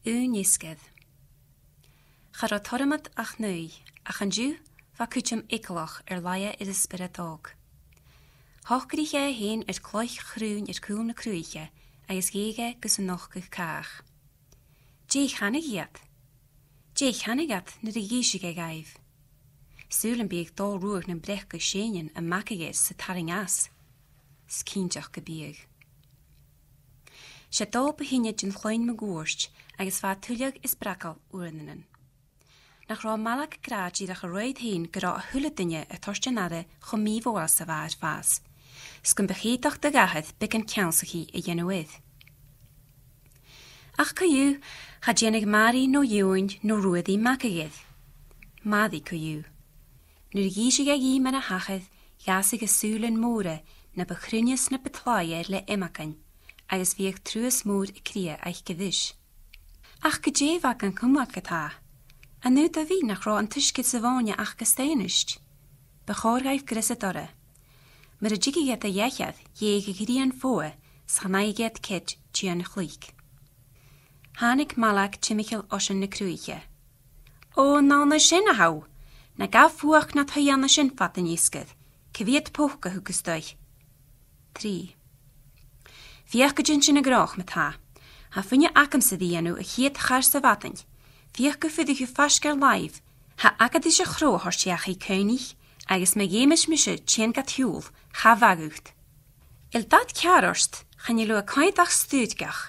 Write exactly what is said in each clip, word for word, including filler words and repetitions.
Aon fheasgar. Cha robh Tormod ach naoi, ach an-diugh bha cuideam eagalach air laighe air a spiorad òg. Shocraich e fhèin air cloich chrùin air cùl na cruiche agus dh'èigh e gus an nochdadh càch. Dè chanadh iad? Dè chanadh iad nuair a dh'innseadh e dhaibh? Saoil am biodh dol ruadh nam breacaidh sèinnean a' magadh air 's a' tarraing às? 'S cinnteach gum biodh. 'S e dol bu shine den chloinn mun cuairt agus bha e tuilleadh is bragail uaireannan. Nach robh Mallaig ag ràdh dìreach a rèir fhèin gun robh a h-uile duine a' toirt an aire cho mì-mhodhail 's a bha e air fàs, 's gum bu chòir do dh'athair beagan ceannsachaidh a dhèanamh air. Ach co-dhiù, cha dèanadh Màiri no Eòghann no Ruairidh magadh air. Màiri co-dhiù. Nuair a dh'innseadh e dhi mar a thachair, dh'fhàsadh a sùilean mòra na bu chruinne 's na bu tlàighe air le iomagain, agus bhiodh truas mòr a' cridhe aice ris. Ach gu dè bha gan cumail ge-tà? An aon dòigh nach robh an t-uisge sa mhòine aca a-staigh a-nis? Bu chòir dhaibh greasad orra. Mura tigeadh iad a dh'aithghearr, dh'èigheadh a' ghrian fodha 's chan fhaigheadh iad cead tighinn a chluich. Thàinig Mallaig timcheall oisean na cruiche. Ò, an ann an sin a tha thu? Na gabh fuachd nad shuidhe an sin fad an fheasgair. Cia mheud poca a thug thu a-staigh? Trì. Feuch gun dèan sinn an gnothach ma-thà. Tha fuine agamsa ri dhèanamh a' chiad char sa mhadainn. Feuch gum fuirich thu faisg air làimh. Tha agad ris a' chrodh a thoirt dhachaigh, cuimhnich, agus ma dh'fheumas mise tighinn gad shiubhal, cha mhagh thu. Eil dad ceàrr ort? Chan eil thu a' coimhead ach stùirgeach.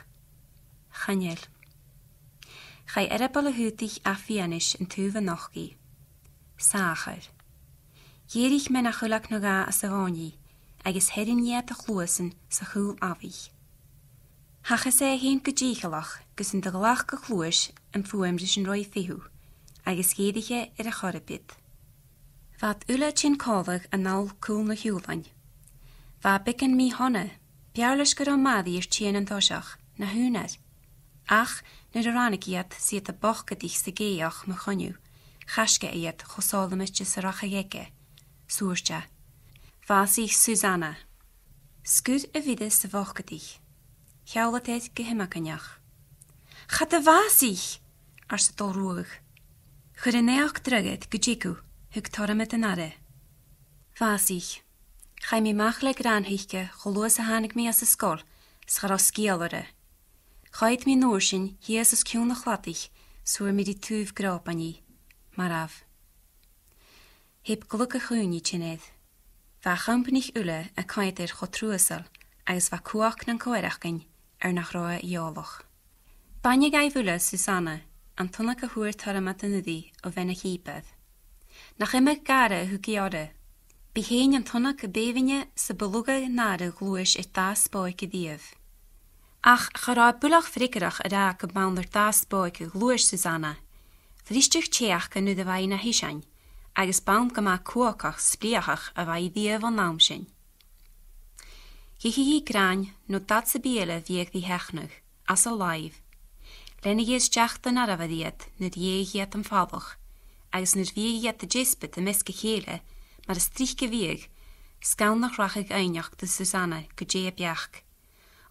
Chan eil. Chaidh earball a h-aodaich à fianais an taobh a-nochd i. Sàmhchair. Dh'èirich mean a' choileag no dhà às a' mhòine, agus theirinn iad a chluasan sa chùl amhaich. Thachair e fhèin gu dìcheallach gus an do ghlac a' chluais am fuaim ris an robh i a' feitheamh, agus dh'èirich e air a' chorra-bead. Bha iad uile a' tighinn còmhla a-nall cùl na siubhlain. Bha beagan mì-shona, b' fheàrr leis gun robh Màiri air tighinn an toiseach, na h-aonar. Ach nuair a ràinig iad 's iad a' bocadaich 's a' gèadh mu choinneamh, chaisg e iad cho sòlaimte 's a rachadh aige, 's thuirt e, "Bhàsaich Susanna." Sguir a bhìribh sa bhocadaich. Sheall iad air gu h-iomagaineach. "Cha do bhàsaich!" ars an dol-ruadh. "Chuir an naidheachd dragh air gu deich," thug Tormod an aire. "Bhàsaich. Chaidh mi a-mach le gràn thuice cho luath 's a thàinig mi às an sgoil, 's cha robh sgeul oirre. Choimhead mi an uair sin shìos os cionn a' chladaich, 's fhuair mi ri taobh gròbain i, mar a bha." Theab glug a' chuimhne a' tighinn air. Bha a chompanaich uile a' coimhead air cho truasail agus bha cumhachd nan co-fhaireachdainn air nach robh e eòlach. Baineadh dhaibh uile Susanna, an tunnag a fhuair Tormod an-uiridh o bhean a' chìobair. Nach iomadh gàire a thug i oirre. B' i fhèin an tunnag a b' èibhinn 's a bu lugha nàire ghluais air dà spòig a-riamh. Ach cha robh e buileach freagarrach a ràdh gum b' ann air dà spòig a ghluais Susanna. Bhristeadh tè aca nuair a bha i na h-isean, agus b' ann gu math cumhachdach 's briathrach a bha i a-riamh bhon àm sin. Dh'ith i gràin no dad sam bith eile a bhiodh ri sheachnadh, às a làimh. Leanaidh i a-steach don arbhar iad nuair a dh'èireadh iad am falach, agus nuair a bhiodh iad a' deasbad am measg a chèile, mar as trice a bhiodh, 's gann nach rachadh aithneachadh do Susanna gu dè a bheachd,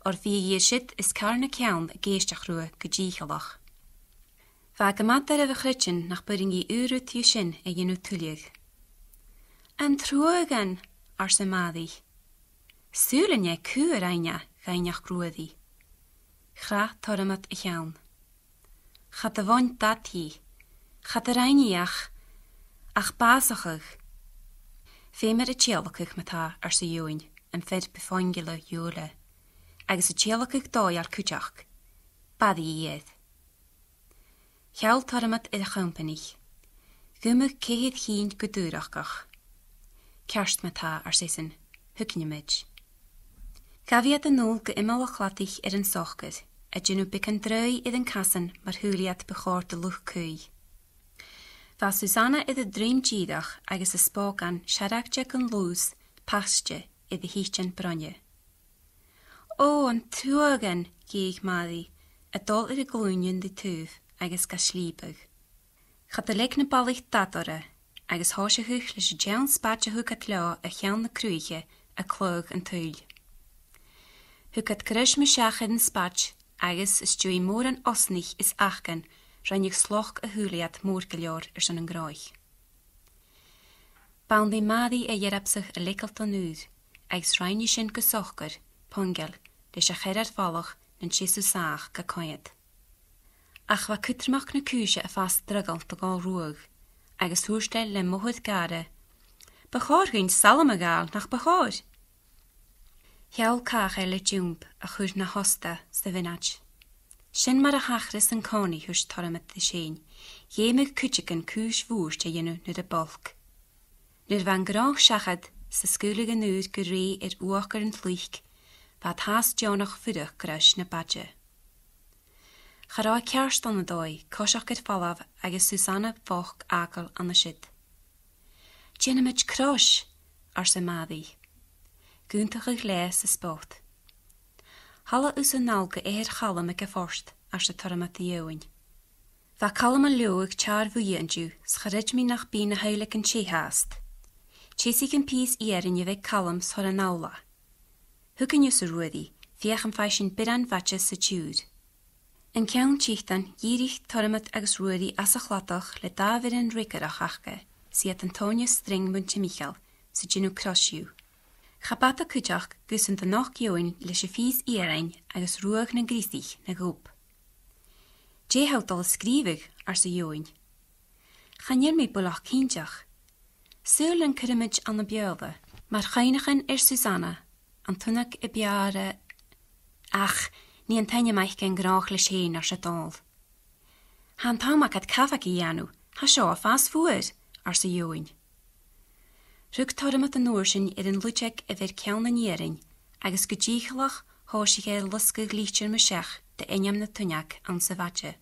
oir bhiodh i an siud is car na ceann ag èisteachd riutha gu dìcheallach. Bha e gu math doirbh a chreidsinn nach b' urrainn dhi aon rud dhiubh sin a dhèanamh tuilleadh. "An truaghan!" arsa Màiri. "Saoil an e cù a rinn e," dh'fhaighnich Ruairidh. Chrath Tormod a cheann. "Cha do bhuin dad dhi. Cha do rinn i ach, ach bàsachadh." "Feumar a tìodhlacadh ma-thà," arsa Eòghann, am fear bu phoingeile dhiubh uile, "agus a tìodhlacadh dòigheil cuideachd. Baraidh i air." Sheall Tormod air a' chompanaich. Dh'fhumadh ceithir chinn gu dùrachdach. "Ceart ma-thà," ars esan, "thugainn a-muigh." Ghabh iad a-null gu iomall a' chladaich air an socair, a' dèanamh beagan draoidh air an casan mar shaoil iad bu chòir do luchd-caoidh. Bha Susanna air a druim dìreach agus a spògan seargte gun lùths paiste air a h-itean broinne. "Ò, an truaghan!" dh'èigh Màiri, a' dol air a glùinean ri taobh agus ga slìobadh. Cha do leig na balaich dad oirre, agus thòisicheadh leis an t-seann spaid a thug iad leotha à ceann na cruiche a' cladhach an tuill. Thug iad greis mu seach air an spaid, agus às dèidh mòran osnaich is achdan, rinneadh sloc a shùil iad mòr gu leòr airson an gnothach. B' ann ri Màiri a dh'earbsadh a leigeil don ùir, agus rinn i sin gu socair, pongail, leis a' cheathrar bhalach nan seasamh sàmhach ga coimhead. Ach bha cudromachd na cùise a' fàs draghail do dh'Òigh Ruadh, agus thuirt e le mothar gàire, "Bu chòir dhuinn sailm a ghabhail, nach bu chòir?" Sheall càch air le diomb a chuir na thosta sa mhionaid. "Sin mar a thachras an-còmhnaidh," thuirt Tormod ris fhèin, "dh'fheumadh cuideigin cùis bhùird a dhèanamh nuair a b' olc." Nuair a bha an gnothach seachad 's a' sgaoileadh an ùir gu rèidh air uachdar an t-sluic, bha e a' toirt deònach fuireach greis na b' fhaide. Cha robh e ceart ann an dòigh, coiseachd air falbh agus Susanna bhochd fhàgail an siud. "Dèanamaid crois," arsa Màiri. Dh'aontachadh leatha sa spot. "Thalla thusa a-nall gu Eathar Chaluim aig a' phort," arsa Tormod ri Eòghainn. "Bha Calum an Leòdhais aig tèarr bhuidhe an-diugh, 's cha chreid mi nach bi na h-uile càil an tè fhathast. Teasaich am pìos iarainn a bh' aig Calum 's thoir a-nall e. Thugainn thusa, a Ruairidh, feuch am faigh sinn bioran mhaide sa tiùrr." An ceann tiotan, dhìrich Tormod agus Ruairidh às a' chladach le dà bhioran fhreagarrach aca, 's iad an toirt a-steach mun timcheall, 's a' dèanamh crois dhiubh. Cha b' fhada cuideachd gus an do nochd Eòghainn leis a' phìos iarainn agus ruadh nan griosaich na ghob. "Dè tha thu a' dol a sgrìobhadh?" arsa Eòghainn. "Chan eil mi buileach cinnteach. Saoil an cuiridh mi ann am Beurla, mar chuimhneachan air Susanna, an tunnag a b' fheàrr a... Ach nì an t-ainm aice an gnothach leis fhèin," arsa Dòmhnall. "Tha an t-àm agad cabhag a dhèanamh, tha seo a' fàs fuar," arsa Eòghainn. Rug Tormod an uair sin air an luideag a bh' air ceann an iarainn, agus gu dìcheallach thòisich e a' losgadh litir mu seach de ainm na tuinneag anns a' mhaide.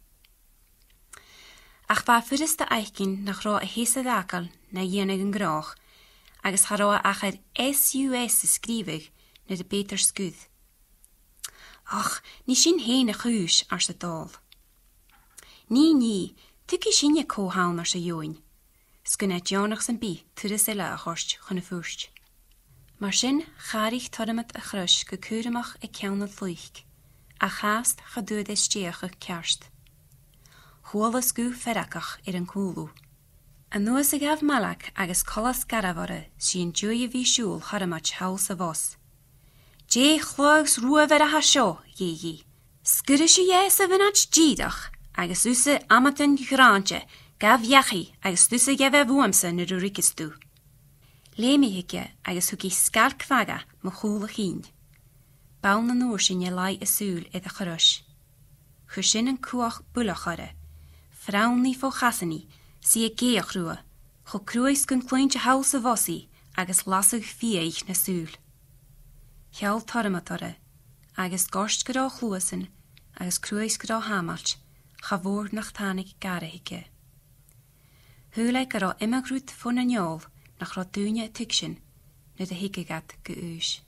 Ach bha e furasta fhaicinn nach robh e a' seasamh fhàgail na dhèanadh an gnothach, agus cha robh e ach air S U S a sgrìobhadh nuair a b' fheudar sgur. "Och, nì sin fhèin a' chùis," arsa Dòmhnall. "Nì, nì, tuigidh sinne cò th' ann," arsa Eòghainn. 'S gun e deònach sam bith turas eile a thoirt chun a' phort. Mar sin, chàraich Tormod a' chrois gu cùramach aig ceann an t-sluic, ach fhathast cha d' fhuair e stèidheachadh ceart. Chuala sgath feargach air an cùlaibh. An uair 's a ghabh Maileag agus coltas garbh oirre, 's i an dèidh a bhith a' siubhal Thormoid thall sa bhos. "Dè a' chladh 's ruamhar a tha seo?" dh'èigh i. "Sguir sibh dheth sa mhionaid dìreach, agus thusa amadain ghrànda, gabh dhachaigh agus tusa gabh e bhuamsa nuair a ruigeas tu." Leum i thuige agus thug i sgailc mhath dha mu chùl a chinn. B' ann an uair sin a laigh a sùil air a' chrois. Chuir sin an cuach buileach oirre. Phronn i fo chasan i, 's i ag èigheach riutha, cho cruaidh 's gun cluinntinn thall sa bhos i agus lasadh fiadhaich na sùil. Sheall Tormod oirre, agus goirt gun robh e a' cluasan, agus cruaidh 's gun robh e a-mach, cha mhòr nach tàinig gàire thuige. Shaoil e gun robh iomadh rud fon fhaineol nach robh daoine a' tuigsinn nuair a thigeadh iad gu aois.